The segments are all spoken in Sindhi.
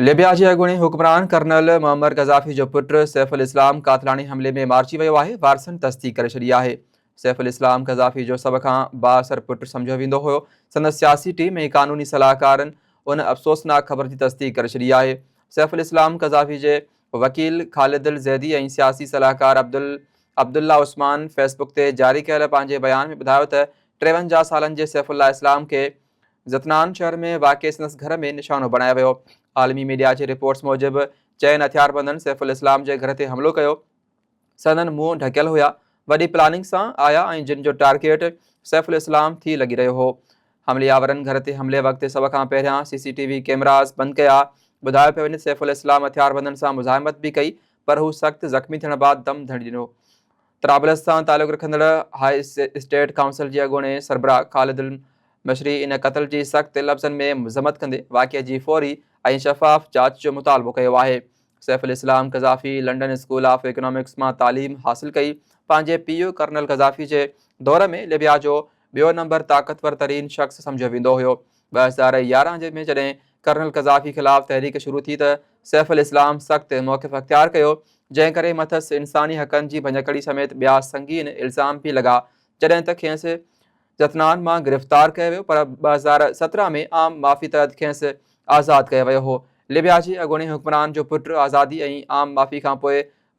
لبيا جي اڳوڻي حڪمران ڪرنل معمر قذافي جو پٽ سيف الاسلام قاتلاڻي حملي ۾ مارجي ويو آهي، وارثن تصديق ڪري ڇڏي آهي. سيف الاسلام قذافي جو سڀ کان بااثر پٽ سمجهيو ويندو هيو، سندس سياسي ٽيم ۽ قانوني صلاحڪارن ان افسوسناڪ خبر جي تصديق ڪري ڇڏي آهي. سيف الاسلام قذافي جي وڪيل خالد الزيدي ۽ سياسي صلاحڪار عبد عبدالله عثمان فيس بڪ تي جاري ڪيل پنهنجي بيان ۾ ٻڌايو ته 53 سالن جي سيف الله اسلام کي زتنان شهر ۾ واقع سندس گهر ۾ نشانو بڻايو ويو. عالمي ميڊيا جي رپورٽس موجب چئن هٿياربندن سيف الاسلام جي گهر تي حملو ڪيو، سندن منهن ڍڪيل هيا، وڏي پلاننگ سان آيا ۽ جن جو ٽارگيٽ سيف الاسلام ٿي لڳي رهيو هو. حملي آورن گهر تي حملي وقت سڀ کان پهريان سي سي ٽي وي ڪيمراز بند ڪيا. ٻڌايو پيو وڃي ته سيف الاسلام هٿياربندن سان مزاحمت به ڪئي پر هو سخت زخمي ٿيڻ بعد دم ڌڻي ڏنو. طرابلس سان تعلق رکندڙ هاء اسٽيٽ ڪائونسل جي اڳوڻي سربراهه خالد المشري ان قتل جي سخت لفظن ۾ مذمت ڪندي واقعي جي فوري ۽ شفاف جاچ جو مطالبو ڪيو آهي. Saif ul Islam Gaddafi London school of economics مان تعليم حاصل ڪئي. پنهنجي پيء ڪرنل قذافي جي دور ۾ لبيا جو ٻيو نمبر طاقتور ترين شخص سمجهيو ويندو هيو. 2011 جي ۾ جڏهن ڪرنل قذافي خلاف تحريڪ شروع ٿي ته سيف الاسلام سخت موقف اختيار ڪيو، جنهن ڪري مٿس انساني حقن جي ڀڃڪڙي سميت ٻيا سنگين الزام به لڳا، جڏهن ته کيس زتنان مان گرفتار ڪيو ويو پر 2017 ۾ عام معافي تحت کيس آزاد ڪيو ويو هو. لبيا جي اڳوڻي حڪمران جو پٽ آزادي ۽ عام معافي کانپوء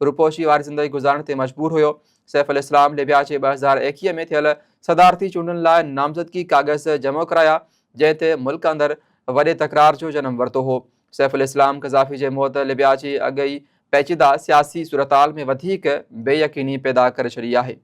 روپوشي واري زندگي گذارڻ تي مجبور هيو. سيف الاسلام ليبيا جي 2021 ۾ ٿيل صدارتي چونڊن لاء نامزدگي ڪاغذ جمع ڪرايا، جنهن تي ملڪ اندر وڏي تڪرار جو جنم ورتو هو. سيف الاسلام قذافي جي موت ليبيا جي اڳ ئي پيچيده سياسي صورتحال ۾ وڌيڪ بي يقيني پيدا ڪري ڇڏي آهي.